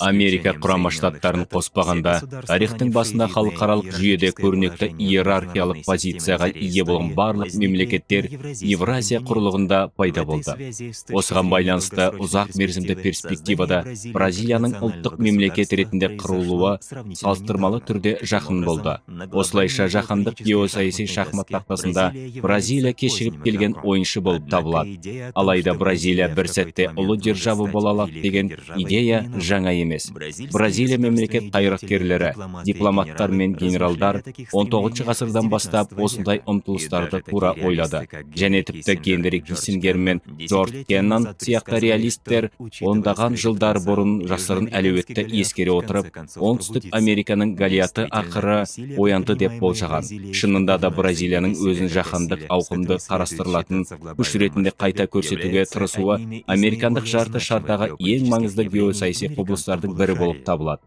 Америка Құрама Штаттарын қоспағанда, тарихтың басында халықаралық жүйеде көрнекті иерархиялық позицияға ие болған барлық мемлекеттер Евразия құрлығында пайда болды. Осыған байланысты ұзақ мерзімді перспективада Бразилияның ұлттық мемлекет ретінде құрылуы салыстырмалы түрде жақын болды. Осылайша, жаһандық геосаяси шахмат тақтасында Бразилия кешігіп келген ойыншы болып табылады. Алайда Бразилия бір сәтте ұлы держава бола алады деген идея жаңа емес. Бразилия мемлекет қайраткерлері, дипломаттар мен генералдар 19 ғасырдан бастап осындай ұмтылыстарды тура ойлады. Және тіпті Генри Киссингер мен Джордж Кеннан сияқты реалисттер ондаған жылдар бұрын жасырын әлеуетті ескере отырып, Оңтүстік Американың Голиаты ақыры оянды деп болжаған. Шынында да, Бразилияның өзін жаһандық ауқымды қарастырылатын күш ретінде қайта көрсетуге тырысуы американдық жарты шардағы ең маңызды геосаяси құбылыстардың бірі болып табылады.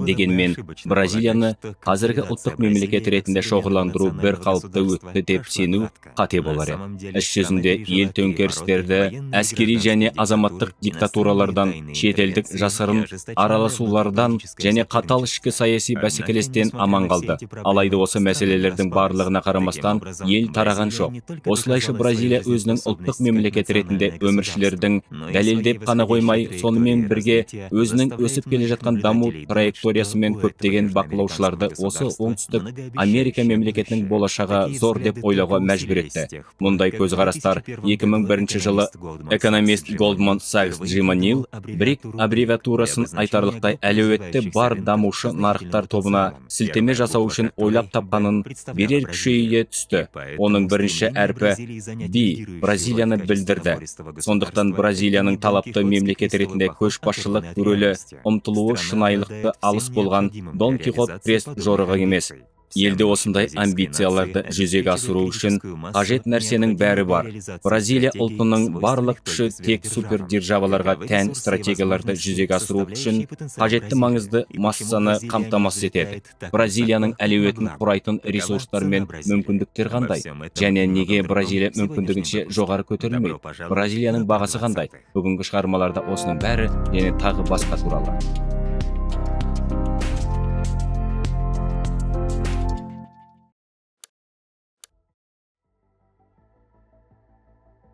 Дегенмен, Бразилияны қазіргі ұлттық мемлекет ретінде шоғырландыру бір қалыпты өтті деп сену қате болар еді. Іс жүзінде ел төңкерістерді, әскери және азаматтық диктатуралардан, шетелдік жасырын араласулардан және қатал ішкі саяси бәсекелестен аман қалды. Алайда осы мәселелердің барлығына қарамастан ел тараған жоқ. Осылайша, Бразилия өзінің ұлттық мемлекет ретінде өміршілердің дәлелдеп қана қоймай, сонымен бірге өзінің өсіп келе жатқан даму траекториясымен көптеген бақылаушыларды осы Оңтүстік Америка мемлекетінің болашағы зор деп ойлауға мәжбүр етті. Мұндай көзқарастар 2001 жылы экономист Goldman Sachs Джима Нил БРИК аббревиатурасын айтарлықтай әлеуетті бар дамушы нарықтар тобына сілтеме жасау үшін ойлап тапқанын берер күшейе түсті. Оның бірінші әрпі B Бразилияны білдірді. Сондықтан Бразилияның талапты мемлекет ретінде көшбасшылық рөлі ұмтылуы шынайылықты алыс болған Дон Кихот крест жорығы емес. Елде осындай амбицияларды жүзеге асыру үшін қажет нәрсенің бәрі бар. Бразилия ұлтының барлық күші тек супердержаваларға тән стратегияларды жүзеге асыру үшін қажетті маңызды массаны қамтамасыз етеді. Бразилияның әлеуетін құрайтын ресурстар мен мүмкіндіктер қандай? Және неге Бразилия мүмкіндігінше жоғары көтерілмейді? Бразилияның бағасы қандай? Бүгінгі шығармаларда осының бәрі және тағы басқа туралы.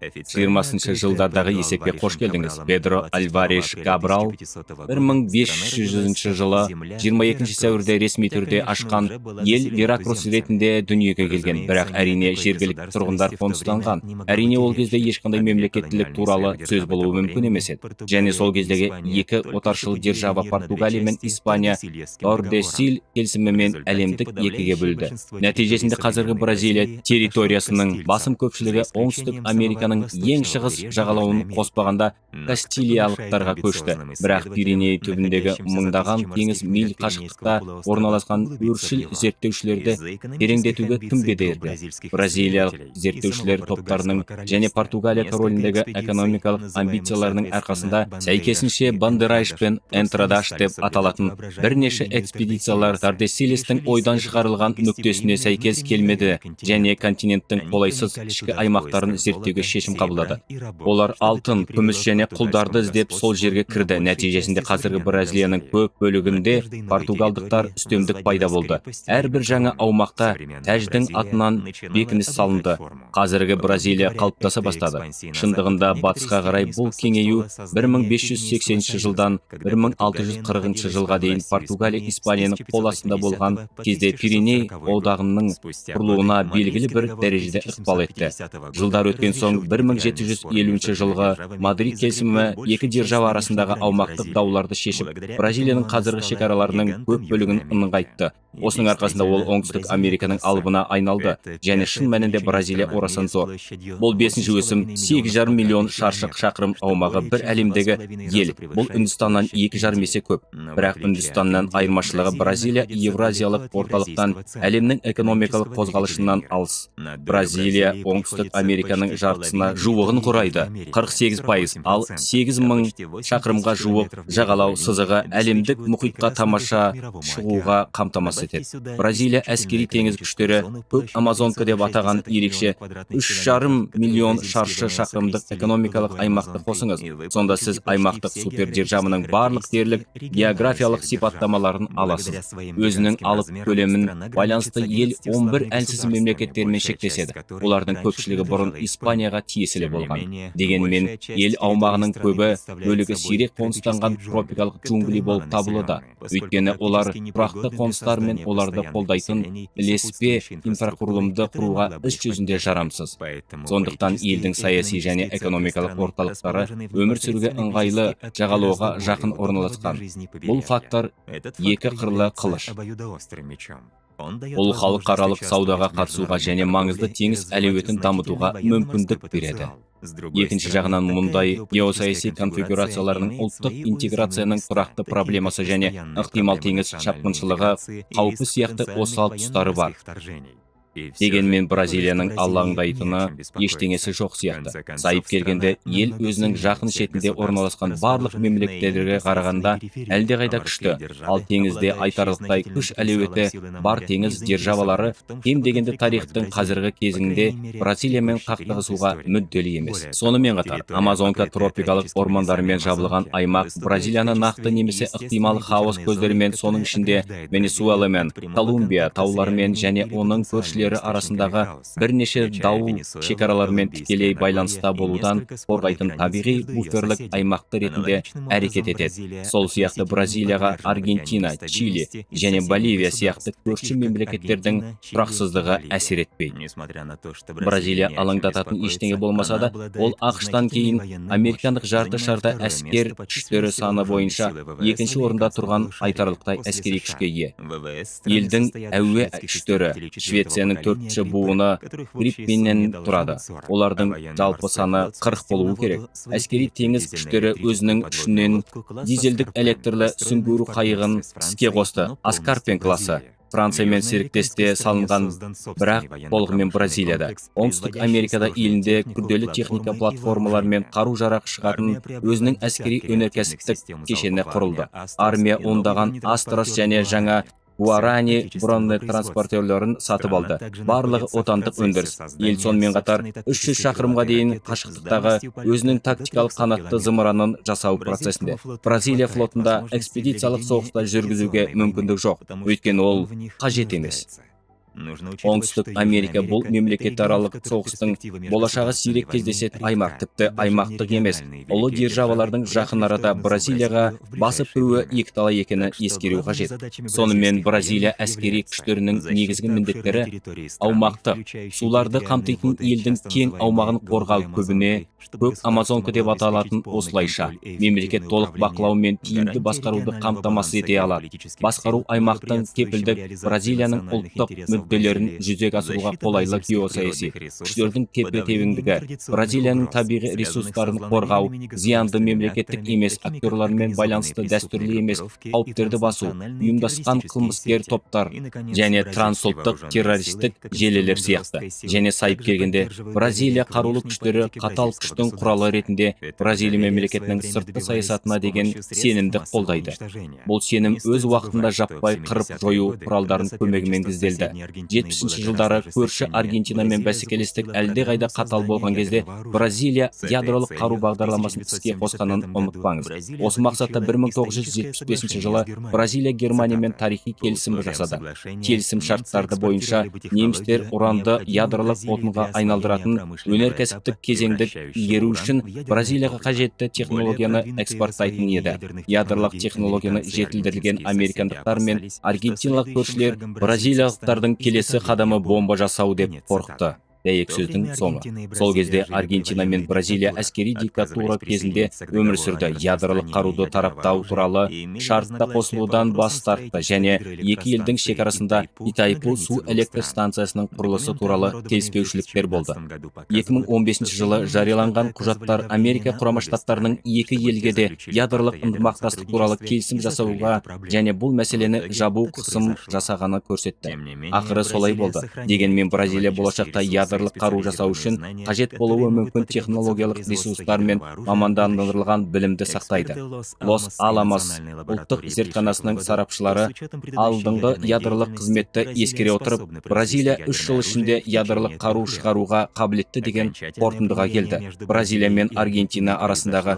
20 жылдардағы есепке қош келдіңіз. Педро Альвареш Кабрал 1500 жылы 22 сәуірде ресми түрде ашқан ел Веракрус ретінде дүниеге келген, бірақ, әрине, жергілікті тұрғындар қоныстанған. Әрине, ол кезде ешқандай мемлекеттілік туралы сөз болуы мүмкін емес еді. Және сол кездегі екі отаршыл держава, Португалия мен Испания, Тордесиль келісімімен әлемдік екіге бөлді. Нәтижесінде қазіргі Бразилия территориясының басым көпшілігі, Оңтүстік Американың ең шығыс жағалауын қоспағанда, кастилиялықтарға көшті. Бірақ Пиреней түбіндегі мыңдаған теңіз миль қашықтықта орналасқан өршіл зерттеушілерді тереңдетуге кім бедерді? Бразилиялық зерттеушілер топтарының және Португалия короліндегі экономикалық амбицияларының арқасында сәйкесінше Бандерайш пен Энтрадаш деп аталатын бірнеше экспедициялар Тордесилестің ойдан шығарылған нүктесіне сәйкес келмеді және континенттің қолайсыз ішкі аймақтарын зерттеуге шешім қабылдады. Олар алтын, күміс және құлдарды іздеп сол жерге кірді. Нәтижесінде қазіргі Бразилияның көп бөлігінде португалдықтар үстемдік пайда болды. Әрбір жаңа аумақта тәждің атынан бекініс салынды. Қазіргі Бразилия қалыптаса бастады. Шындығында, батысқа қарай бұл кеңею 1580 жылдан 1640 жылға дейін Португалия Испанияның қол астында болған кезде Пиреней одағының құрылуына белгілі бір дәрежеде ықпал етті. Жылдар өткен соң 1750 жылғы Мадрид келісімі екі держава арасындағы аумақтық дауларды шешіп, Бразилияның қазіргі шекараларының көп бөлігін нығайтты. Осының арқасында ол Оңтүстік Американың алыбына айналды. Және шын мәнінде Бразилия орасан зор. Бұл бесінші өсім 8,5 миллион шаршы шақырым аумағы бір әлемдегі ел. Бұл Үндістаннан 2,5 есе көп. Бірақ Үндістаннан айырмашылығы, Бразилия Евразиялық орталықтан, әлемнің экономикалық қозғалышынан алыс. Бразилия Оңтүстік Американың жартысына жартысына жуығын құрайды, 48%, ал 8000 шақырымға жуық жағалау сызығы әлемдік мұхитқа тамаша шығуға қамтамасыз етеді. Бразилия әскери теңіз күштері Көк Амазонка деп атаған ерекше 3,5 миллион шаршы шақырымдық экономикалық аймақты қосыңыз. Сонда сіз аймақтық супердержаваның барлық дерлік географиялық сипаттамаларын аласыз. Өзінің алып көлемін байланысты ел 11 әлсіз мемлекеттермен шектеседі. Олардың көпшілігі бұрын Испанияға тиесілі болған. Дегенмен ел аумағының көбі бөлігі сирек қоныстанған тропикалық джунгли болып табылуда. Өйткені олар тұрақты қоныстар мен оларды қолдайтын ілеспе инфрақұрылымды құруға іс жүзінде жарамсыз. Сондықтан елдің саяси және экономикалық орталықтары өмір сүруге ыңғайлы жағалауға жақын орналасқан. Бұл фактор екі қырлы қылыш. Ол халықаралық саудаға қатысуға және маңызды теңіз әлеуетін дамытуға мүмкіндік береді. Екінші жағынан, мұндай геосаяси конфигурацияларының ұлттық интеграцияның тұрақты проблемасы және ықтимал теңіз шапқыншылығы қаупі сияқты осал тұстары бар. Дегенмен Бразилияның алаңдайтыны ештеңесі жоқ сияқты. Сайып келгенде, ел өзінің жақын шетінде орналасқан барлық мемлекеттерге қарағанда әлдеқайда күшті, ал теңізде айтарлықтай күш әлеуеті бар теңіз державалары кем дегенде тарихтың қазіргі кезеңінде Бразилиямен қақтығысуға мүдделі емес. Сонымен қатар, Амазонка тропикалық ормандарымен жабылған аймақ Бразилияны нақты немесе ықтимал хаос көздерімен, соның ішінде Венесуэламен, Колумбия тауларымен және оның көршілері арасындағы бірнеше дау шекаралармен тікелей байланыста болудан қорғайтын табиғи буферлік аймақты ретінде әрекет етеді. Сол сияқты Бразилияға Аргентина, Чили және Боливия сияқты көрші мемлекеттердің тұрақсыздығы әсер етпейді. Бразилия алаңдататын ештеңе болмаса да, ол АҚШ-тан кейін американдық жарты шарда әскер күштері саны бойынша екінші орында тұрған айтарлықтай әскери күшке ие. Елдің әуе күштері Швецияның төртінші буыны Гриппеннен тұрады. Олардың жалпы саны 40 болуы керек. Әскери теңіз күштері өзінің үшінен дизельдік электрлі сүңгуір қайығын іске қосты. Аскарпен классы. Франциямен серіктесте салынған, бірақ толығымен Бразилияда. Оңтүстік Америкада елінде күрделі техника платформалар мен қару-жарақ шығатын өзінің әскери өнеркәсіптік кешені құрылды. Армия ондаған Астрос және жаңа Гуарани бронетранспортерлерін сатып алды. Барлығы отандық өндіріс. Ел сонымен қатар 300 шақырымға дейін қашықтықтағы өзінің тактикалық қанатты зымыранын жасау процесінде. Бразилия флотында экспедициялық соғыста жүргізуге мүмкіндік жоқ, өйткені ол қажет емес. Оңтүстік Америка бұл мемлекетаралық соғыстың болашағы сирек кездесетін аймақ, тіпті аймақтық емес. Ұлы державалардың жақын арада Бразилияға басып кіруі екіталай екені ескеру қажет. Сонымен, Бразилия әскери күштерінің негізгі міндеттері аумақтық суларды қамтитын елдің кең аумағын қорғау, көбіне Көк Амазонка деп аталатын. Осылайша, мемлекет толық бақылау мен тиімді басқаруды қамтамасыз ете алады. Басқару аймақтың кепілдік Бразилияның ұлттық мүдделерін жүзеге асыруға қолайлы геосаяси күштердің тепе-теңдігі, Бразилияның табиғи ресурстарын қорғау, зиянды мемлекеттік емес актерлармен байланысты дәстүрлі емес қауіптерді басу, ұйымдасқан қылмыскер топтар және трансұлттық террористік желілер сияқты. Және сайып келгенде, Бразилия қарулы күштері қатал күштің құралы ретінде Бразилия мемлекетінің сыртқы саясатына деген сенімді қолдайды. Бұл сенім өз уақытында жаппай қырып жою құралдарының көмегімен ізделді. 70 жылдары көрші Аргентинамен бәсекелестік әлдеқайда қатал болған кезде Бразилия ядролық қару бағдарламасын іске қосқанын ұмытпаңыз. Осы мақсатта 1975 жылы Бразилия Германиямен тарихи келісім жасады. Келісім шарттарды бойынша немістер уранды ядролық отынға айналдыратын өнеркәсіптік кезеңді игеру үшін Бразилияға қажетті технологияны экспорттайтын еді. Ядролық технологияны жетілдірген американдықтар мен аргентиналық көршілер бразилиялықтардың келесі қадамы бомба жасау деп қорықты. Дәйек сөздің соңы. Сол кезде Аргентина мен Бразилия әскери диктатура кезінде өмір сүрді, ядролық қаруды тараптау туралы шартта қосылудан бас тартты және екі елдің шекарасында Итайпу су электр станциясының құрылысы туралы келіспеушіліктер болды. 2015 жылы жарияланған құжаттар Америка Құрама Штаттарының екі елге де ядролық ынтымақтастық туралы келісім жасауға және бұл мәселені жабу қысым жасағаны көрсетті. Ақыры солай болды. Дегенмен Бразилия болашақта ядролық ядролық қару жасау үшін қажет болуы мүмкін технологиялық ресурстар мен мамандандырылған білімді сақтайды. Лос Аламос ұлттық зертханасының сарапшылары алдыңғы ядролық қызметті ескере отырып, Бразилия 3 жыл ішінде ядролық қару шығаруға қабілетті деген қорытындыға келді. Бразилия мен Аргентина арасындағы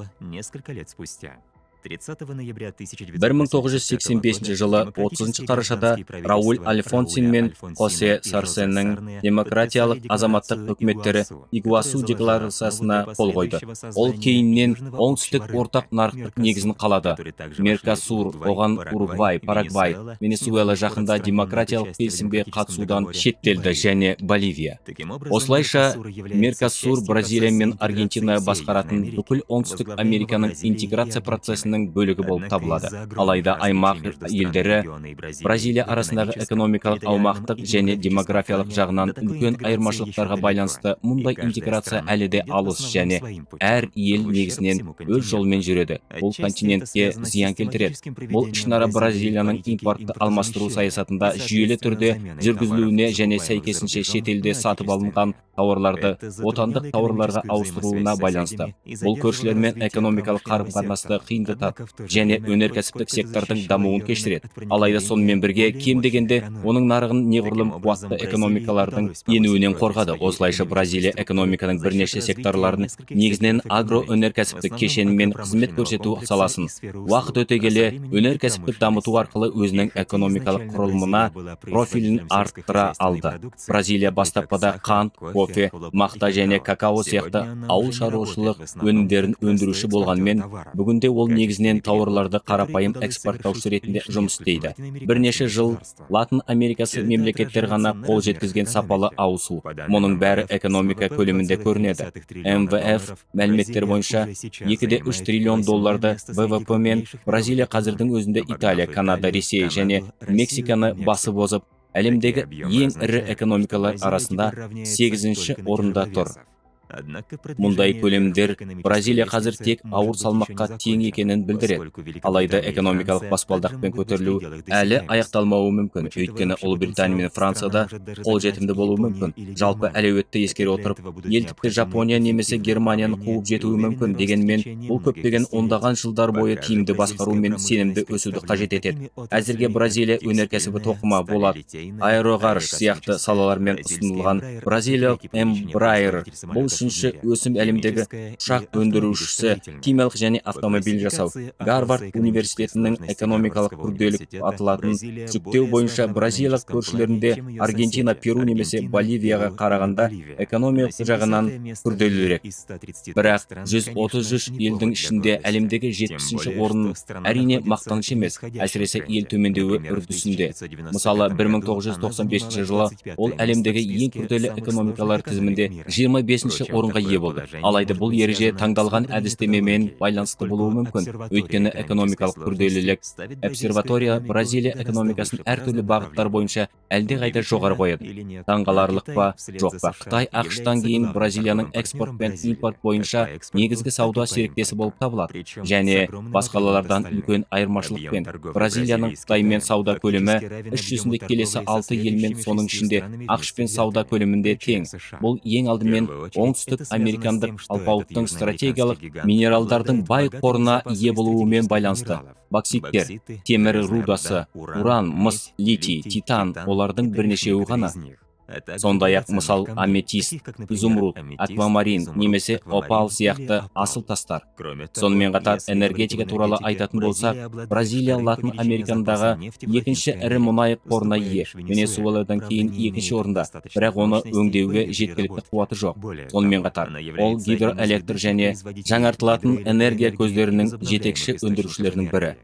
1985 жылы 30 қарашада Рауль Альфонсин мен Хосе Сарненің демократиялық азаматтық үкіметтері Игуасу декларациясына қол қойды. Ол кейіннен Оңтүстік ортақ нарықтық негізін қалады. Меркосур, оған Уругвай, Парагвай, Венесуэла жақында демократиялық келісімге қатысудан шеттелді және Боливия. Осылайша, Меркосур Бразилия мен Аргентина басқаратын бүкіл Оңтүстік Американың интеграция процесінің бөлігі болып табылады. Алайда аймақ елдері Бразилия арасындағы экономикалық, аумақтық және демографиялық жағынан үлкен айырмашылықтарға байланысты мұндай интеграция әлі де алыс және әр ел негізінен өз жолымен жүреді. Бұл континентке зиян келтіреді. Бұл ішінара Бразилияның импортты алмастыру саясатында жүйелі түрде жүргізілуіне және сәйкесінше шетелде сатып алынған тауарларды отандық тауарларға ауыстыруына байланысты. Бұл көршілермен экономикалық қарым-қатынасты қиындатады және өнеркәсіптік сектордың дамуын кештіреді. Алайда сонымен бірге кем дегенде оның нарығын неғұрлым қуатты экономикалардың енуінен қорғады. Осылайша, Бразилия экономиканың бірнеше секторларын, негізінен агроөнеркәсіптік кешен мен қызмет көрсету саласын, уақыт өте келе өнеркәсіптік дамыту арқылы өзінің экономикалық құрылымына профилін арттыра алды. Бразилия бастапқыда қант, кофе, мақта және какао сияқты ауыл шаруашылық өнімдерін өндіруші болғанымен, бүгінде ол негізінен тауарларды қарапайым экспорттаушы ретінде жұмыс істейді. Бірнеше жыл Латын Америкасы мемлекеттер ғана қол жеткізген сапалы ауысу. Мұның бәрі экономика көлемінде көрінеді. МВФ мәліметтері бойынша, 2,3 триллион долларды ВВП мен Бразилия қазірдің өзінде Италия, Канада, Ресей және Мексиканы басып озып, әлемдегі ең ірі экономикалар арасында сегізінші орында тұр. Мұндай көлемдер Бразилия қазір тек ауыр салмаққа тең екенін білдіреді. Алайда экономикалық баспалдақпен көтерілу әлі аяқталмауы мүмкін, өйткені Ұлыбритания мен Францияда қолжетімді болуы мүмкін. Жалпы әлеуетті ескере отырып, ел тіпті Жапония немесе Германияны қуып жетуі мүмкін. Дегенмен бұл көптеген ондаған жылдар бойы тиімді басқару мен сенімді өсуді қажет етеді. Әзірге Бразилия өнеркәсібі тоқыма, болат, аэроғарыш сияқты салалармен ұсынылған бразилиялық Embraer, бұл үшінші өсім әлемдегі ұшақ өндірушісі, химиялық және автомобиль жасау. Гарвард университетінің экономикалық күрделік аталатын жіктеу бойынша бразилиялық көршілерінде Аргентина, Перу немесе Боливияға қарағанда экономикалық жағынан күрделірек. Бірақ 133 елдің ішінде әлемдегі 70-ші орын, әрине, мақтаныш емес, әсіресе ел төмендеуі үрдісінде. Мысалы, 1995 жылы ол әлемдегі ең күрделі экономикалар тізімінде 25 орынға ие болды. Алайда бұл ереже таңдалған әдістемемен байланысты болуы мүмкін, өйткені экономикалық күрделілік обсерватория Бразилия экономикасын әртүрлі бағыттар бойынша әлдеқайда жоғары қояды. Таңғаларлық па, жоқ па, Қытай АҚШ-тан кейін Бразилияның экспорт пен импорт бойынша негізгі сауда серіктесі болып табылады және басқалардан үлкен айырмашылықпен Бразилияның Қытаймен сауда көлемі іс жүзінде келесі алты елмен, соның ішінде АҚШ-пен сауда көлемінде тең. Бұл ең алдымен оңтүстік американдық алпауыттың стратегиялық минералдардың бай қорына ие болуымен байланысты. Бокситтер, темір рудасы, уран, мыс, литий, титан олардың бірнешеуі ғана. Сондай-ақ, мысал, аметист, изумруд, аквамарин немесе опал сияқты асыл тастар. Сонымен қатар, энергетика туралы айтатын болсақ, Бразилия Латын Американдағы екінші ірі мұнай қорына ие, Венесуэладан кейін екінші орында, бірақ оны өңдеуге жеткілікті қуаты жоқ. Сонымен қатар ол гидроэлектр және жаңартылатын энергия көздерінің жетекші өндірушілерінің бірі.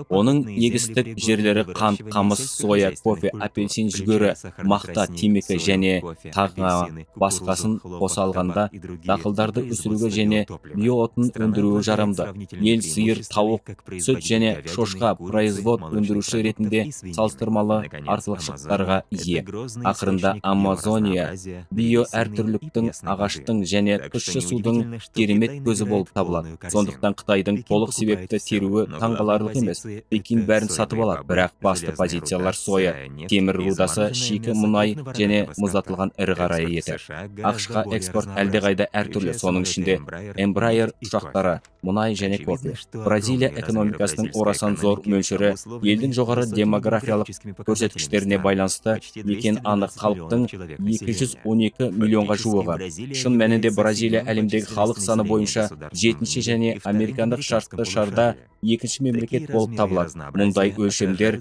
Оның егістік жерлері қант, қамыс, соя, кофе, апельсин, жүгері, мақта, темекі және тағы басқасын қоса алғанда дақылдарды өсіруге және биоотын өндіруге жарамды. Ел сиыр, тауық, сүт және шошқа производ өндіруші ретінде салыстырмалы артықшылықтарға ие. Ақырында, Амазония биоәртүрліліктің, ағаштың және тұщы судың керемет көзі болып табылады. Сондықтан Қытайдың толық себепті теруі таңғаларлық емес. емес. Пекин бәрін сатып алады, бірақ басты позициялар соя, темір рудасы, шикі мұнай және мұздатылған ірі қара еті. АҚШ-қа экспорт әлдеқайда әртүрлі, соның ішінде Embraer ұшақтары, мұнай және кофе. Бразилия экономикасының орасан зор мөлшері елдің жоғары демографиялық көрсеткіштеріне байланысты екен анық: халықтың 212 миллионға жуығы. Шын мәнінде, Бразилия әлемдегі халық саны бойынша жетінші және американдық шартты шарда екінші мемлекет болып табылады. Мұндай өлшемдер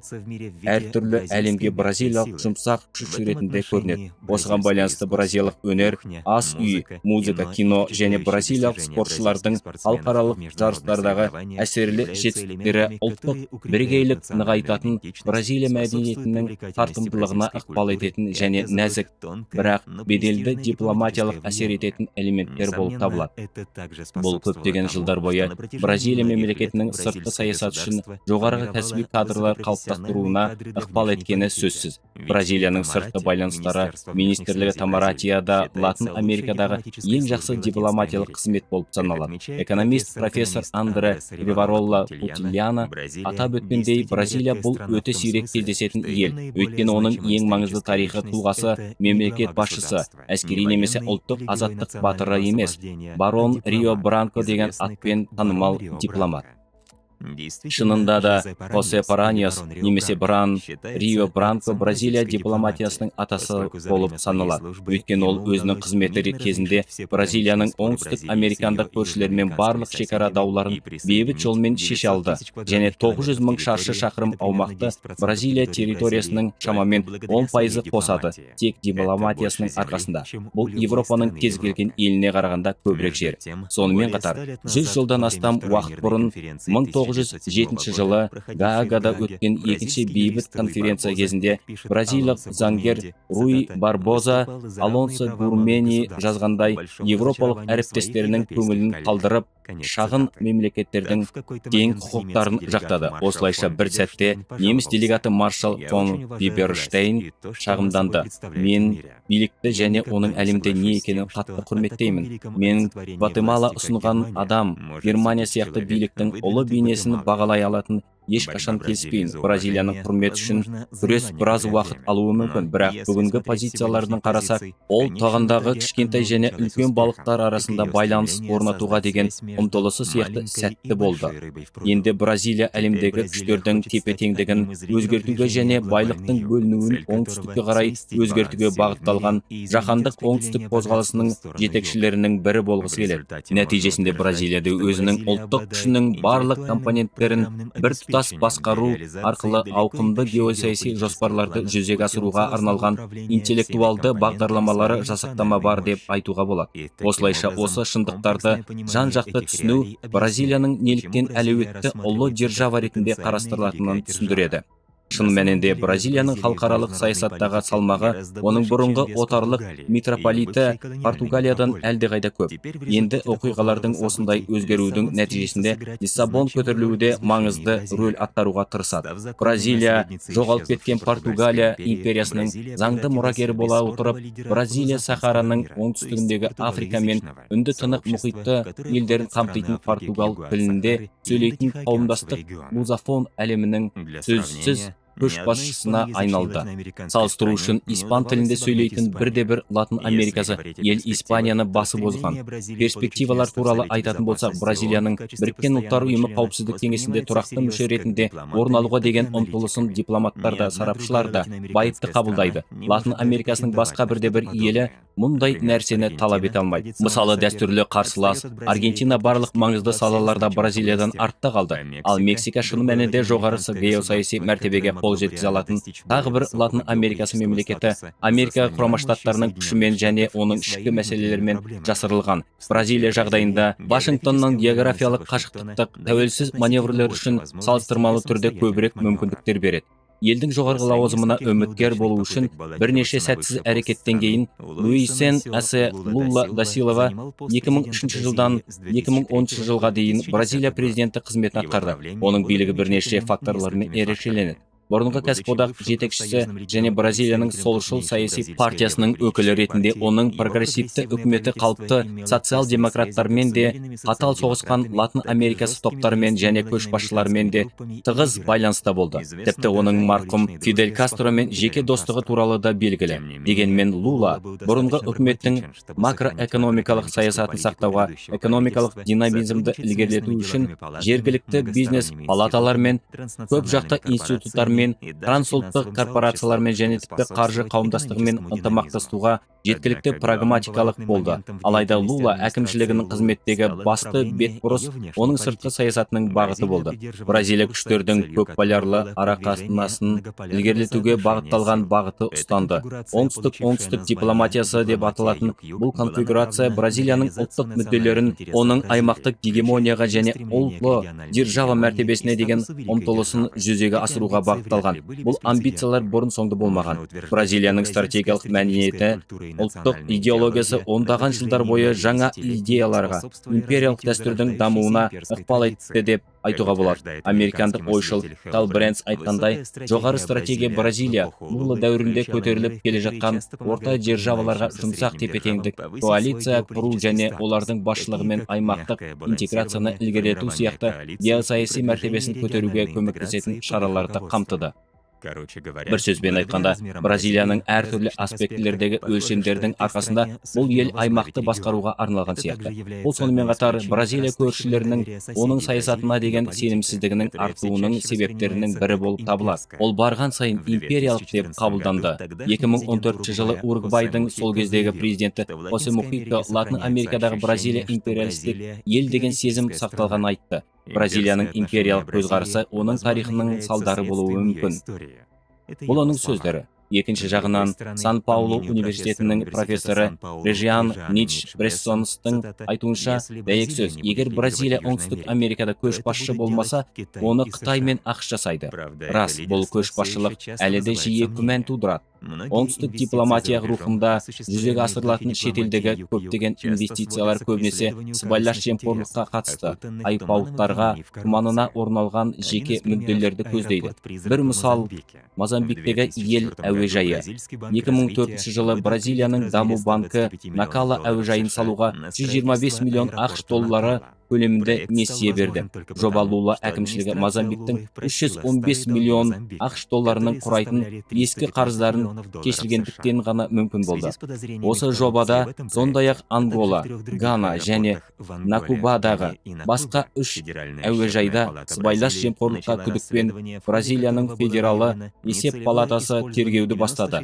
әртүрлі әлемге бразилиялық жұмсақ күш ретінде көрінеді. Осыған байланысты бразилиялық өнер, ас үй, музыка, кино және бразилиялық спортшылардың халықаралық жарыстардағы әсерлі жетістіктері ұлттық бірегейлік нығайтатын, Бразилия мәдениетінің тартымдылығына ықпал ететін және нәзік, бірақ беделді дипломатиялық әсер ететін элементтер болып табылады. Бұл көптеген жылдар бойы Бразилия мемлекетінің сыртқы саясат үшін жоғарғы кәсіби кадрлар қалыптастыруына ықпал еткені сөзсіз. Бразилияның сыртқы байланыстары министрлігі Итамаратияда Латын Америкадағы ең жақсы дипломатиялық қызмет болып саналады. Экономист, профессор Андре Риваролла Путильяна атап өткендей, Бразилия бұл өте сирек кездесетін ел, өйткені оның ең маңызды тарихи тұлғасы мемлекет басшысы, әскери немесе ұлттық азаттық батыры емес, барон Рио Бранко деген атпен танымал дипломат. Шынында да, Хосе Параньос немесе Бран Рио Бранко Бразилия дипломатиясының атасы болып саналады, өйткені ол өзінің қызметі кезінде Бразилияның оңтүстік американдық көршілерімен барлық шекара дауларын бейбіт жолмен шеше алды және 900 мың шаршы шақырым аумақты Бразилия территориясының шамамен 10%-ы қосады тек дипломатиясының арқасында. Бұл Европаның кез келген еліне қарағанда көбірек жер. Сонымен қатар, 100 жылдан астам уақыт бұрын, 1907 жылы Гаагада өткен екінші бейбіт конференция кезінде бразилиялық заңгер Руи Барбоза Алонсо Гурмени жазғандай, европалық әріптестерінің көңілін қалдырып, шағын мемлекеттердің тең құқықтарын жақтады. Осылайша, бір сәтте неміс делегаты маршал фон Биберштейн шағымданды: «Мен билікті және оның әлемде не екенін қатты құрметтеймін. Мен Гватемала ұсынған адам Германия сияқты биліктің ұлы бейнесін бағалай алатын ешқашан келіспеймін. Бразилияның құрметі үшін күрес біраз уақыт алуы мүмкін, бірақ бүгінгі позицияларын қарасақ, ол тоғандағы кішкентай және үлкен балықтар арасында байланыс орнатуға деген ұмтылысы сияқты сәтті болды. Енді Бразилия әлемдегі күштердің тепе-теңдігін өзгертуге және байлықтың бөлінуін оңтүстікке қарай өзгертуге бағытталған жаһандық оңтүстік қозғалысының жетекшілерінің бірі болғысы келеді. Нәтижесінде, Бразилияда өзінің ұлттық күшінің барлық компоненттерін бір тұтас басқару арқылы ауқымды геосаяси жоспарларды жүзеге асыруға арналған интеллектуалды бағдарламалары жасақтама бар деп айтуға болады. Осылайша, осы шындықтарды жан-жақты түсіну Бразилияның неліктен әлеуетті ұлы держава ретінде қарастырылатынын түсіндіреді. Шын мәнінде, Бразилияның халықаралық саясаттағы салмағы оның бұрынғы отарлық митрополиті Португалиядан әлдеқайда көп. Енді оқиғалардың осындай өзгерудің нәтижесінде Лиссабон көтерілуі де маңызды рөл атқаруға тырысады. Бразилия жоғалып кеткен Португалия империясының заңды мұрагері бола отырып, Бразилия Сахараның оңтүстігіндегі Африка мен Үнді тынық мұхиты елдерін қамтитын португал тілінде сөйлейтін қауымдастық лузофон әлемінің сөзсіз көшбасшысына айналды. Салыстыру үшін, испан тілінде сөйлейтін бірде-бір Латын Америкасы ел Испанияны басып озған. Перспективалар туралы айтатын болсақ, Бразилияның Біріккен Ұлттар Ұйымы Қауіпсіздік Кеңесінде тұрақты мүше ретінде орын алуға деген ұмтылысын дипломаттар да, сарапшылар да байыпты қабылдайды. Латын Америкасының басқа бірде-бір елі мұндай нәрсені талап ете алмайды. Мысалы, дәстүрлі қарсылас Аргентина барлық маңызды салаларда Бразилиядан артта қалды. Ал Мексика шын мәнінде жоғары геосаяси мәртебеге қол жеткізе алатын тағы бір Латын Америкасы мемлекеті Америка Құрама Штаттарының күшімен және оның ішкі мәселелерімен жасырылған. Бразилия жағдайында Вашингтоннан географиялық қашықтық тәуелсіз маневрлер үшін салыстырмалы түрде көбірек мүмкіндіктер береді. Елдің жоғарғы лауазымына үміткер болу үшін бірнеше сәтсіз әрекеттен кейін Луис Инасе Лула да Силва 2003 жылдан 2010 жылға дейін Бразилия президенті қызметін атқарды. Оның билігі бірнеше факторлармен ерекшеленеді. Бұрынғы кәсіподақ жетекшісі және Бразилияның солшыл саяси партиясының өкілі ретінде оның прогрессивті үкіметі қалыпты социал-демократтармен де, қатал соғысқан Латын Америкасы топтарымен және көшбасшыларымен де тығыз байланыста болды. Тіпті оның марқұм Фидель Кастромен жеке достығы туралы да белгілі. Дегенмен Лула бұрынғы үкіметтің макроэкономикалық саясатын сақтауға, экономикалық динамизмді ілгерілету үшін жергілікті бизнес палаталармен, көп жақты институттармен, трансұлттық корпорациялармен және тіпті қаржы қауымдастығымен ынтымақтасуға жеткілікті прагматикалық болды. Алайда Лула әкімшілігінің қызметтегі басты бетбұрыс оның сыртқы саясатының бағыты болды. Бразилия күштердің көпполярлы арақатынасын ілгерілетуге бағытталған бағыты ұстанды. Оңтүстік-оңтүстік дипломатиясы деп аталатын бұл конфигурация Бразилияның ұлттық мүдделерін оның аймақтық гегемонияға және ұлы держава мәртебесіне деген ұмтылысын жүзеге асыруға бағытталған. Бұл амбициялар бұрын соңды болмаған. Бразилияның стратегиялық мәдениеті, ұлттық идеологиясы ондаған жылдар бойы жаңа идеяларға, империялық дәстүрдің дамуына ықпал етті деп айтуға болады. Американдық ойшыл Хал Брэнс айтқандай, жоғары стратегия Бразилия Лула дәуірінде көтеріліп келе жатқан орта державаларға жұмсақ тепе-теңдік коалиция құру және олардың басшылығымен аймақтық интеграцияны ілгерілету сияқты геосаяси мәртебесін көтеруге көмектесетін шараларды қамтыды. Бір сөзбен айтқанда, Бразилияның әртүрлі аспектілердегі өлшемдердің арқасында бұл ел аймақты басқаруға арналған сияқты. Бұл сонымен қатар Бразилия көршілерінің оның саясатына деген сенімсіздігінің артуының себептерінің бірі болып табылады. Ол барған сайын империялық деп қабылданды. 2014 жылы Уругвайдың сол кездегі президенті Хосе Мухико Латын Америкадағы Бразилия империалистік ел деген сезім сақталғанын айтты. Бразилияның империялық көзқарасы оның тарихының салдары болуы мүмкін. Бұл оның сөздері. Екінші жағынан, Сан Паулу университетінің профессоры Режиан Нич Брессонстың айтуынша, дәйек сөз: егер Бразилия Оңтүстік Америкада көшбасшы болмаса, оны Қытай мен АҚШ жасайды. Рас, бұл көшбасшылық әлі де жиі күмән тудырады. Оңтүстік дипломатия рухында жүзеге асырылатын шетелдегі көптеген инвестициялар көбінесе сыбайлас жемқорлыққа қатысты айыптауларға күмәнана орын алған жеке мүдделерді көздейді. Бір мысал: Мозамбиктегі ел әуежайы. 2004 жылы Бразилияның даму банкі Накала әуежайын салуға 125 миллион АҚШ доллары көлемінде несие берді. Жоба Лула әкімшілігі Мозамбиктің 315 миллион АҚШ долларының құрайтын ескі қарыздарын кешіргендіктен ғана мүмкін болды. Осы жобада сондай-ақ Ангола, Гана және Накубадағы басқа үш әуежайда сыбайлас жемқорлыққа күдікпен Бразилияның федералы есеп палатасы тергеуді бастады.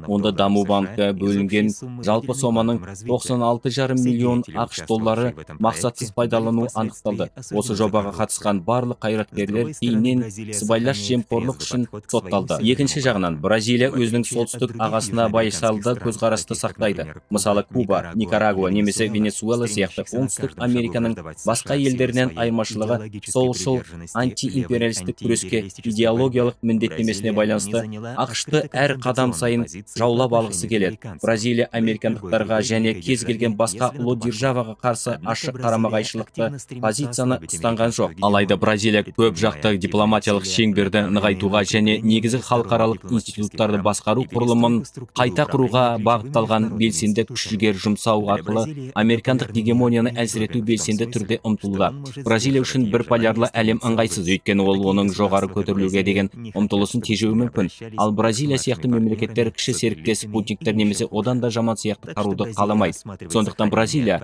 Онда даму банкі бөлінген жалпы соманың 96,5 миллион АҚШ доллары мақсатсыз пайдалану анықталды. Осы жобаға қатысқан барлық қайраткерлер кейіннен сыбайлас жемқорлық үшін сотталды. Екінші жағынан, Бразилия өзінің солтүстік ағасына байсалды көзқарасты сақтайды. Мысалы, Куба, Никарагуа немесе Венесуэла сияқты Оңтүстік Американың басқа елдерінен айырмашылығы солшыл антиимпериалистік күреске идеологиялық міндеттемесіне байланысты АҚШ-ты әр қадам сайын жаулап алғысы келеді. Бразилия американдықтарға және кез келген басқа ұлы державаға қарсы ашық қарама-қайшылықты позицияны ұстанған жоқ. Алайда Бразилия көп жақты дипломатиялық шеңберді нығайтуға және негізгі халықаралық институттарды басқару құрылымын қайта құруға бағытталған белсенді күш-жігер жұмсау арқылы американдық гегемонияны әлсірету белсенді түрде ұмтылуда. Бразилия үшін бір полярлы әлем ыңғайсыз, өйткені ол оның жоғары көтерілуге деген ұмтылысын тежеуі мүмкін. Ал Бразилия сияқты мемлекеттер кіші серіктес, спутниктер немесе одан да жаман сияқты қаруды қаламайды. Сондықтан Бразилия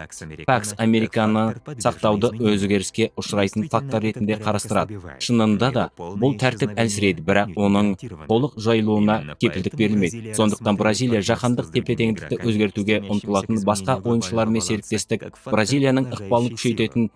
Пакс Американы сақтауды өзгеріске ұшырайтын фактор ретінде қарастырады. Шынында да, бұл тәртіп әлсірейді, бірақ оның толық жайылуына кепілдік берілмейді. Сондықтан Бразилия жаһандық тепе-теңдікті өзгертуге ұмтылатын басқа ойыншылармен серіктестік Бразилияның ықпалын күшейтетін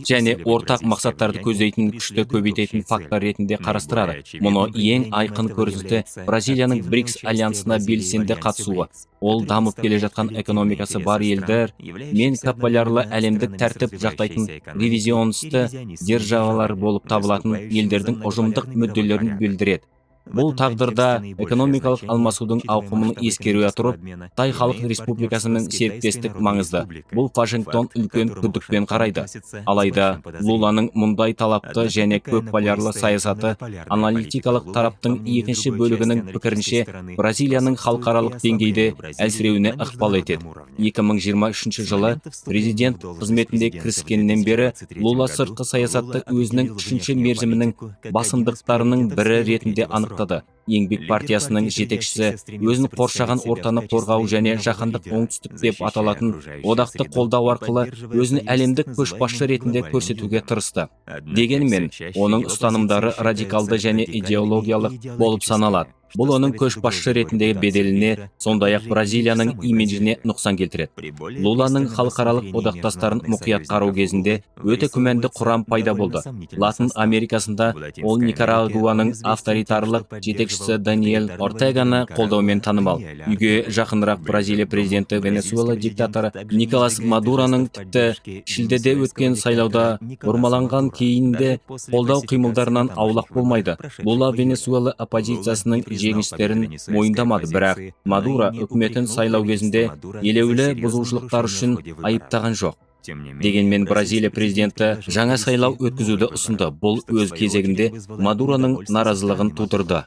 және ортақ мақсаттарды көздейтін күшті көбейтетін фактор ретінде қарастырады. Мұны ең айқын көріністі Бразилияның БРИКС альянсына белсенді қатысуы. Ол дамып келе жатқан экономикасы бар елдер мен көпполярлы әлемдік тәртіп жақтайтын ревизионисті державалар болып табылатын елдердің ұжымдық мүдделерін білдіреді. Бұл тағдырда экономикалық алмасудың ауқымын ескере отырып, Қытай Халық Республикасымен серіктестік маңызды. Бұл Вашингтон үлкен күдікпен қарайды. Алайда Луланың мұндай талапты және көп полярлы саясаты, аналитикалық тараптың екінші бөлігінің пікірінше, Бразилияның халықаралық деңгейде әлсіреуіне ықпал етеді. 2023 жылы президент қызметінде кіріскеннен бері Лула сыртқы саясатты өзінің үшінші мерзімінің басымдықтарының бірі ретінде анықтады. Еңбек партиясының жетекшісі өзін қоршаған ортаны қорғау және Жаһандық Оңтүстік деп аталатын одақты қолдау арқылы өзін әлемдік көшбасшы ретінде көрсетуге тырысты. Дегенмен оның ұстанымдары радикалды және идеологиялық болып саналады. Бұл оның көшбасшы ретіндегі беделіне, сондай-ақ Бразилияның имиджіне нұқсан келтіреді. Луланың халықаралық одақтастарын мұқият қарау кезінде өте күмәнді құрам пайда болды. Латын Америкасында ол Никарагуаның авторитарлық жетекшісі Даниэль Ортеганы қолдаумен танымал. Үйге жақынырақ Бразилия президенті Венесуэла диктаторы Николас Мадуроның тіпті шілдеде өткен сайлауда бұрмаланған кейінде қолдау қимылдарынан аулақ болмайды. Лула Венесуэла оппозициясының жеңістерін мойындамады, бірақ Мадуро үкіметін сайлау кезінде елеулі бұзушылықтар үшін айыптаған жоқ. Дегенмен Бразилия президенті жаңа сайлау өткізуді ұсынды. Бұл өз кезегінде Мадуроның наразылығын тудырды.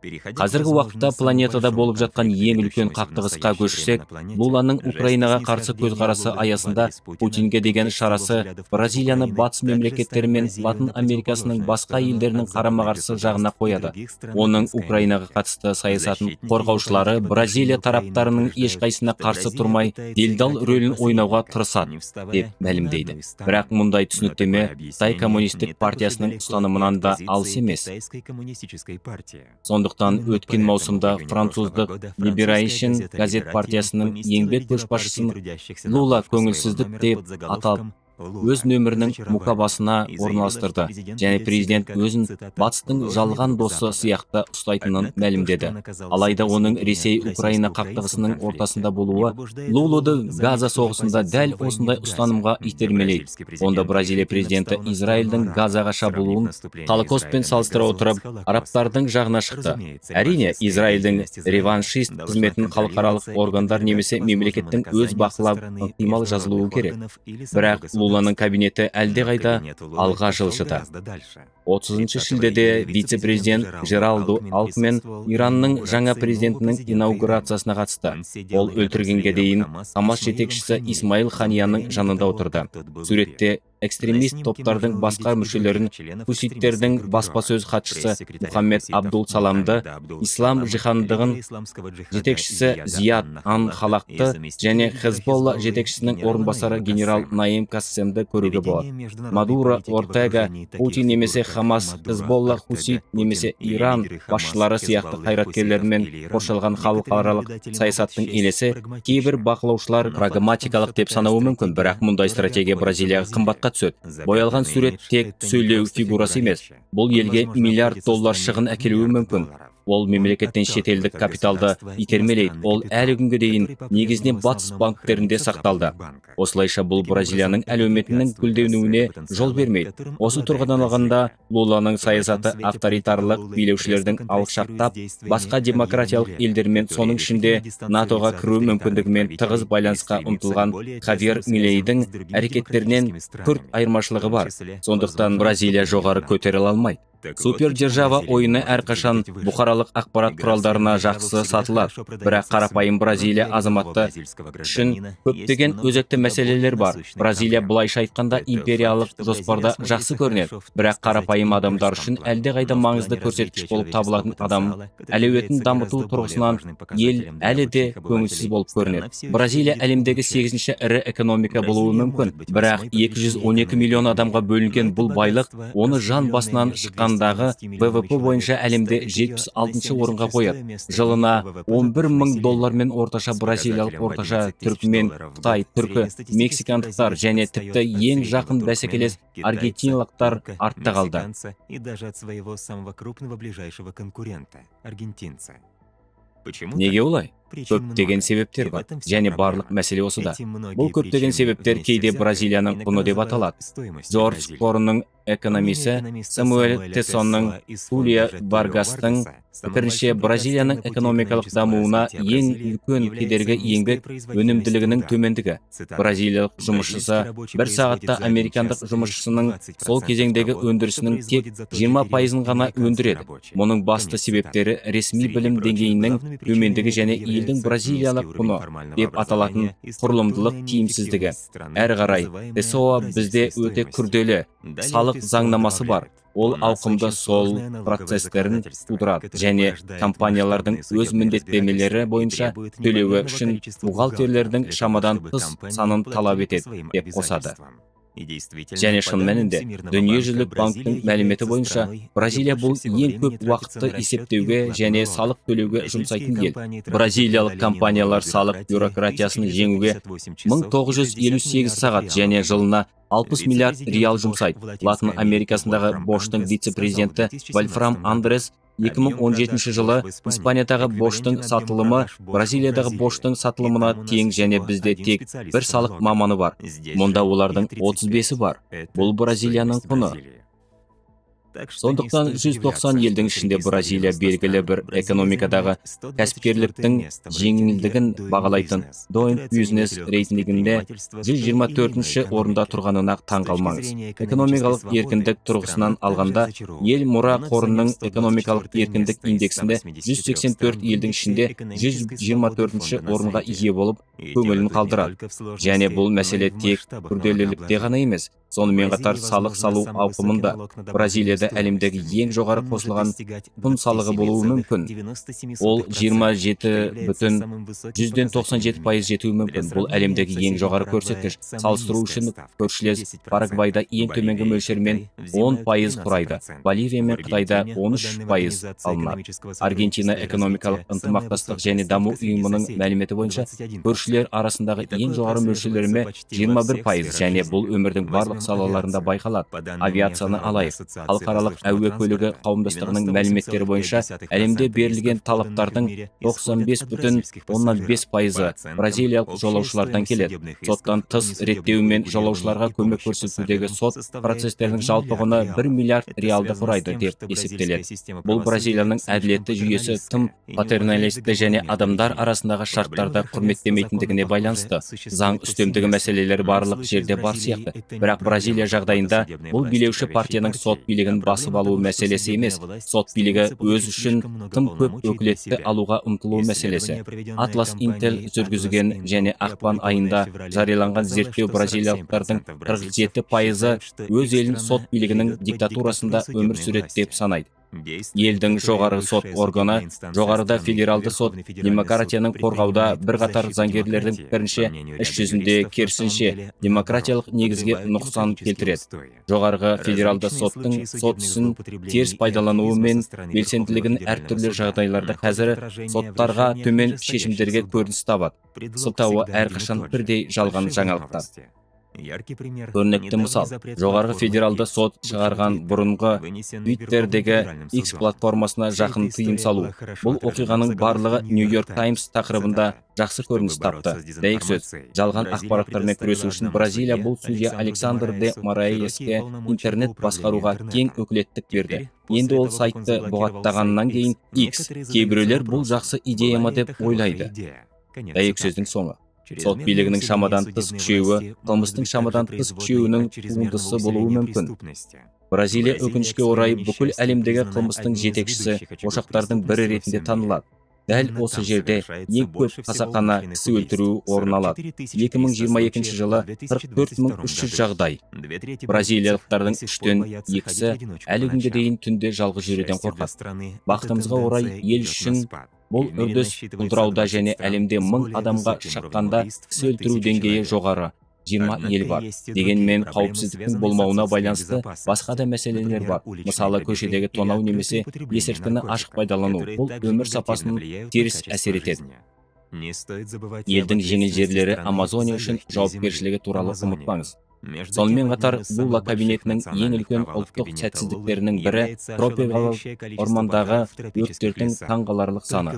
Қазіргі уақытта планетада болып жатқан ең үлкен қақтығысқа көшсек, Луланың Украинаға қарсы көзқарасы аясында Путинге деген шарасы Бразилияны батыс мемлекеттері мен Латын Америкасының басқа елдерінің қарама-қарсы жағына қояды. Оның Украинаға қатысты саясатын қорғаушылары Бразилия тараптарының ешқайсына қарсы тұрмай, делдал рөлін ойнауға тырысады деп мәлімдейді. Бірақ мұндай түсініктеме Қытай коммунистік партиясының ұстанымынан да алыс емес. Сондықтан өткен маусымда француздық Liberation газет партиясының еңбек көшбасшысын «Лула көңілсіздік» деп атап, өз нөмірінің мұқабасына орналастырды және президент өзін батыстың жалған досы сияқты ұстайтынын мәлімдеді. Алайда оның Ресей-Украина қақтығысының ортасында болуы Лулуды Газа соғысында дәл осындай ұстанымға итермелейді. Онда Бразилия президенті Израильдің Газаға шабуылын Холокостпен салыстыра отырып, арабтардың жағына шықты. Әрине, Израильдің реваншист қызметін халықаралық органдар немесе мемлекеттің өз бақылап ықтимал жазылуы керек. Бірақ Луланың кабинеті әлдеқайда алға жылжыды. 30 шілдеде вице-президент Жералду Алкмен Иранның жаңа президентінің инаугурациясына қатысты. Ол өлтіргенге дейін Хамас жетекшісі Исмаил Ханияның жанында отырды. Суретте экстремист топтардың басқа мүшелерін, хуситтердің баспасөз хатшысы Мұхаммед Абдул Саламды, Ислам жиһандығын жетекшісі Зияд Ан Халақты және Хезболла жетекшісінің орынбасары генерал Наим Кассемді көруге болады. Мадуро, Ортега, Путин немесе Хамас, Хезболла, Хусит немесе Иран басшылары сияқты қайраткерлермен қоршалған халықаралық саясаттың елесі кейбір бақылаушылар прагматикалық деп санауы мүмкін, бірақ мұндай стратегия Бразилияға қымбатқа түседі. Боялған сурет тек сөйлеу фигурасы емес, бұл елге миллиард доллар шығын әкелуі мүмкін. Ол мемлекеттен шетелдік капиталды итермелейді, ол әлі күнге дейін негізінен батыс банктерінде сақталды. Осылайша, бұл Бразилияның әлеуметінің гүлденуіне жол бермейді. Осы тұрғыдан алғанда, Луланың саясаты авторитарлық билеушілердің алшақтап, басқа демократиялық елдермен, соның ішінде НАТО-ға кіру мүмкіндігімен тығыз байланысқа ұмтылған Хавьер Милейдің әрекеттерінен күрт айырмашылығы бар. Сондықтан Бразилия жоғары көтеріле алмайды. Супердержава ойыны әрқашан бұқаралық ақпарат құралдарына жақсы сатылады, бірақ қарапайым Бразилия азаматы үшін көптеген өзекті мәселелер бар. Бразилия, былайша айтқанда, империялық жоспарда жақсы көрінеді, бірақ қарапайым адамдар үшін әлдеқайда маңызды көрсеткіш болып табылатын адам әлеуетін дамыту тұрғысынан ел әлі де көңілсіз болып көрінеді. Бразилия әлемдегі сегізінші ірі экономика болуы мүмкін, бірақ 212 миллион адамға бөлінген бұл байлық оны жан басынан шыққандағы ВВП бойынша әлемде 76 орынға қояды. Жылына 11 мың доллармен орташа бразилиялық орташа түркмен, қытай, түркі, мексикандықтар және тіпті ең жақын бәсекелес аргентиналықтар артта қалды. И даже от своего самого крупного ближайшего конкурента, аргентинца. Неге олай? Көптеген себептер бар және барлық мәселе осыда. Бұл көптеген себептер кейде Бразилияның құны деп аталады. Джордж қорының Экономисі Самуэль Тессоның Тулио Варгастың пікірінше, Бразилияның экономикалық дамуына ең үлкен кедергі — еңбек өнімділігінің төмендігі. Бразилиялық жұмысшысы бір сағатта американдық жұмысшысының сол кезеңдегі өндірісінің тек 20%-ын ғана өндіреді. Мұның басты себептері — ресми білім деңгейінің төмендігі және елдің бразилиялық құны деп аталатын құрылымдылық тиімсіздігі. Әрі қарай Песоа: «Бізде өте күрделі салық заңнамасы бар. Ол ауқымды сол процестерін тудырады және компаниялардың өз міндеттемелері бойынша төлеуі үшін бухгалтерлердің шамадан тыс санын талап етеді», — деп қосады. Және шын мәнінде, Дүниежүзілік банктің мәліметі бойынша, Бразилия — бұл ең көп уақытты есептеуге және салық төлеуге жұмсайтын ел. Бразилиялық компаниялар салық бюрократиясын жеңуге 1958 сағат және жылына 60 миллиард реал жұмсайды. Латын Америкасындағы Боштың вице-президенті Вольфрам Андрес 2017 жылы Испаниядағы Боштың сатылымы Бразилиядағы Боштың сатылымына тең және бізде тек бір салық маманы бар, мұнда олардың 35-і бар. Бұл — Бразилияның құны. Сондықтан 190 елдің ішінде Бразилия белгілі бір экономикадағы кәсіпкерліктің жеңілдігін бағалайтын Doing Business рейтингінде 124 орында тұрғанына таң қалмаңыз. Экономикалық еркіндік тұрғысынан алғанда, ел Мұра қорының экономикалық еркіндік индексінде 184 елдің ішінде 124 орынға ие болып, көңілін қалдырады. Және бұл мәселе тек күрделілікте ғана емес, сонымен қатар салық салу ауқымында. Бразилияда әлемдегі ең жоғары қосылған құн салығы болуы мүмкін, ол 27,97% жетуі мүмкін. Бұл — әлемдегі ең жоғары көрсеткіш. Салыстыру үшін, көршілес Парагвайда ең төменгі мөлшермен 10% құрайды, Боливия мен Қытайда 13% алынады. Аргентина Экономикалық ынтымақтастық және даму ұйымының мәліметі бойынша, көршілер арасындағы ең жоғары мөлшерлеме — 21%. Және бұл өмірдің барлық салаларында байқалады. Авиацияны алайық. Халықаралық әуе көлігі қауымдастығының мәліметтері бойынша, әлемде берілген талаптардың 95,5%-ы бразилиялық жолаушылардан келеді. Соттан тыс реттеу мен жолаушыларға көмек көрсетудегі сот процестерінің жалпы құны 1 миллиард реалды құрайды деп есептеледі. Бұл Бразилияның әділетті жүйесі тым патерналистті және адамдар арасындағы шарттарды құрметтемейтіндігіне байланысты. Заң үстемдігі мәселелері барлық жерде бар сияқты, бірақ Бразилия жағдайында бұл билеуші партияның сот билігін басып алу мәселесі емес, сот билігі өз үшін тым көп өкілетті алуға ұмтылу мәселесі. Атлас Интел жүргізген және ақпан айында жарияланған зерттеу бразилиялықтардың 47%-ы өз елін сот билігінің диктатурасында өмір сүреді деп санайды. Елдің жоғары сот органы, Жоғарыда федералды сот, демократияны қорғауда. Бірқатар заңгерлердің пікірінше, іс жүзінде керісінше, демократиялық негізге нұқсан келтіреді. Жоғарғы федералды соттың сот ісін теріс пайдалануы мен белсенділігін әртүрлі жағдайларда қазір соттарға төмен шешімдерге көрініс табады. Сылтауы әрқашан бірдей: жалған жаңалықтар. Көрнекті мысал — Жоғарғы федералды сот шығарған бұрынғы Твиттердегі X платформасына жақын тыйым салу. Бұл оқиғаның барлығы Нью Йорк Таймс тақырыбында жақсы көрініс тапты. Дәйек сөз: жалған ақпараттармен күресу үшін Бразилия бұл судья Александр де Мораеске интернет басқаруға кең өкілеттік берді. Енді ол сайтты бұғаттағаннан кейін X, кейбіреулер бұл жақсы идея ма деп ойлайды. Дәйек сөздің соңы: сот билігінің шамадан тыс күшеюі қылмыстың шамадан тыс күшеюінің туындысы болуы мүмкін. Бразилия, өкінішке орай, бүкіл әлемдегі қылмыстың жетекшісі ошақтардың бірі ретінде танылады. Дәл осы жерде ең көп қасақана кісі өлтіру орын алады: 2022 жылы 44 300 жағдай. Бразилиялықтардың үштен екісі әлі күнге дейін түнде жалғыз жүруден қорқады. Бақытымызға орай, ел үшін бұл үрдіс құлдырауда және әлемде 1000 адамға шаққанда кісі өлтіру деңгейі жоғары 20 ел бар. Дегенмен қауіпсіздіктің болмауына байланысты басқа да мәселелер бар, мысалы, көшедегі тонау немесе есірткіні ашық пайдалану. Бұл өмір сапасын теріс әсер етеді. Елдің жеңіл жерлері Амазония үшін жауапкершілігі туралы ұмытпаңыз. Сонымен қатар, Лула кабинетінің ең үлкен ұлттық сәтсіздіктерінің бірі тропикалық ормандағы өрттердің таңғаларлық саны.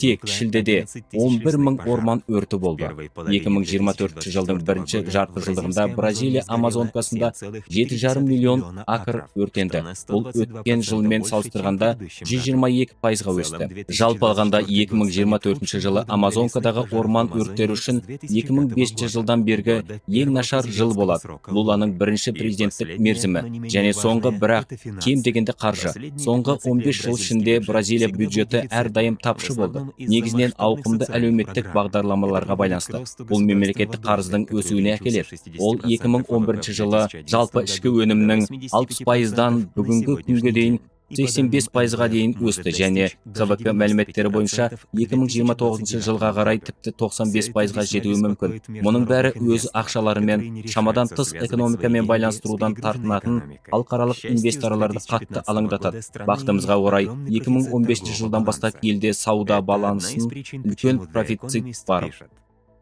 Тек шілдеде 11 мың орман өрті болды. 2024 жылдың бірінші жарты жылдығында Бразилия Амазонкасында 7,5 миллион акр өртенді. Бұл өткен жылмен салыстырғанда 122%-ға өсті. Жалпы алғанда, 2024 жылы Амазонкадағы орман өрттері үшін 2005 жылдан бергі ең нашар жыл болады. Луланың бірінші президенттік мерзімі және соңғы, бірақ кем дегенде қаржы. Соңғы 15 жыл ішінде Бразилия бюджеті әрдайым тапшы болды, негізінен ауқымды әлеуметтік бағдарламаларға байланысты. Бұл мемлекеттік қарыздың өсуіне әкеледі. Ол 2011 жылы жалпы ішкі өнімнің 60%-дан бүгінгі күнге дейін 85%-ға дейін өсті және ХВК мәліметтері бойынша 2029 жылға қарай тіпті 95%-ға жетуі мүмкін. Мұның бәрі өз ақшаларымен шамадан тыс экономикамен байланыстырудан тартынатын халықаралық инвесторларды қатты алаңдатады. Бақытымызға орай, 2015 жылдан бастап елде сауда балансын үлкен профицит бар.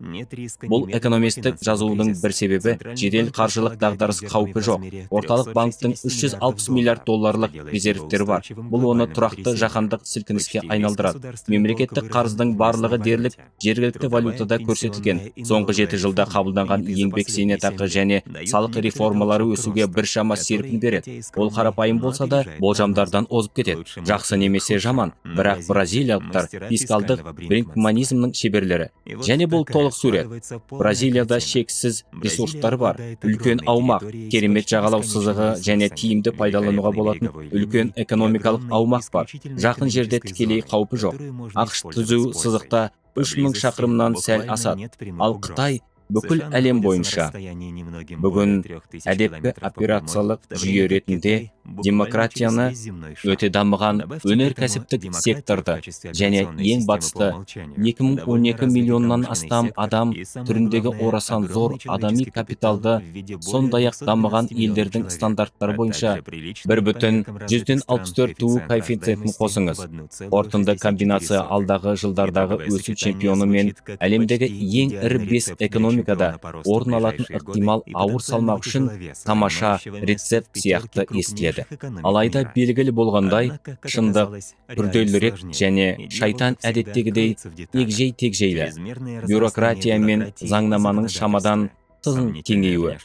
Бұл экономистік жазуының бір себебі: жедел қаржылық дағдарыс қаупі жоқ. Орталық банктің 360 миллиард долларлық резервтері бар. Бұл оны тұрақты жаһандық сілкініске айналдырады. Мемлекеттік қарыздың барлығы дерлік жергілікті валютада көрсетілген. Соңғы 7 жылда қабылданған еңбек, зейнетақы және салық реформалары өсуге біршама серпін береді. Ол қарапайым болса да, болжамдардан озып кетеді. Жақсы немесе жаман, бірақ бразилиялықтар фискалдық бринкманизмнің шеберлері. Және бұл толық сурет. Бразилияда шексіз ресурстар бар: үлкен аумақ, керемет жағалау сызығы және тиімді пайдалануға болатын үлкен экономикалық аумақ бар. Жақын жерде тікелей қаупі жоқ. АҚШ түзу сызықта 3000 шақырымнан сәл асады, ал Қытай бүкіл әлем бойынша. Бүгін әдепкі операциялық жүйе ретінде демократияны, өте дамыған өнеркәсіптік секторды және ең бастысы 2012 миллионнан астам адам түріндегі орасан зор адами капиталды, сондай-ақ дамыған елдердің стандарттары бойынша 1,64 туу коэффициентін қосыңыз. Қорытынды комбинация алдағы жылдардағы өсу чемпионы мен әлемдегі ең ірі бес экономикада орын алатын ықтимал ауыр салмақ үшін тамаша рецепт сияқты естіледі. Алайда белгілі болғандай, шындық күрделірек және шайтан әдеттегідей егжей тегжейлі. Бюрократия мен заңнаманың шамадан тыс кеңеюі,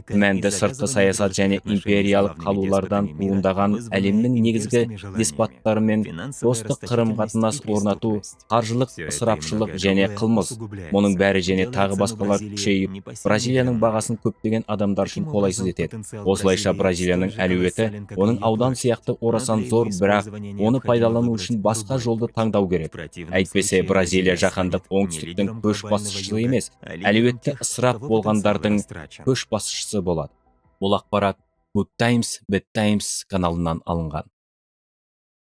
күмәнді сыртқы саясат және империялық қалулардан туындаған әлемнің негізгі деспоттарымен достық қарым-қатынас орнату, қаржылық ысырапшылық және қылмыс — мұның бәрі және тағы басқалар күшейіп, Бразилияның бағасын көптеген адамдар үшін қолайсыз етеді. Осылайша, Бразилияның әлеуеті оның аудан сияқты орасан зор, бірақ оны пайдалану үшін басқа жолды таңдау керек. Әйтпесе Бразилия жаһандық оңтүстіктің көшбасшысы емес, әлеуетті ысырап болғандардың көшбасшысы болады. Бұл ақпарат Good Times, Bad Times каналынан алынған.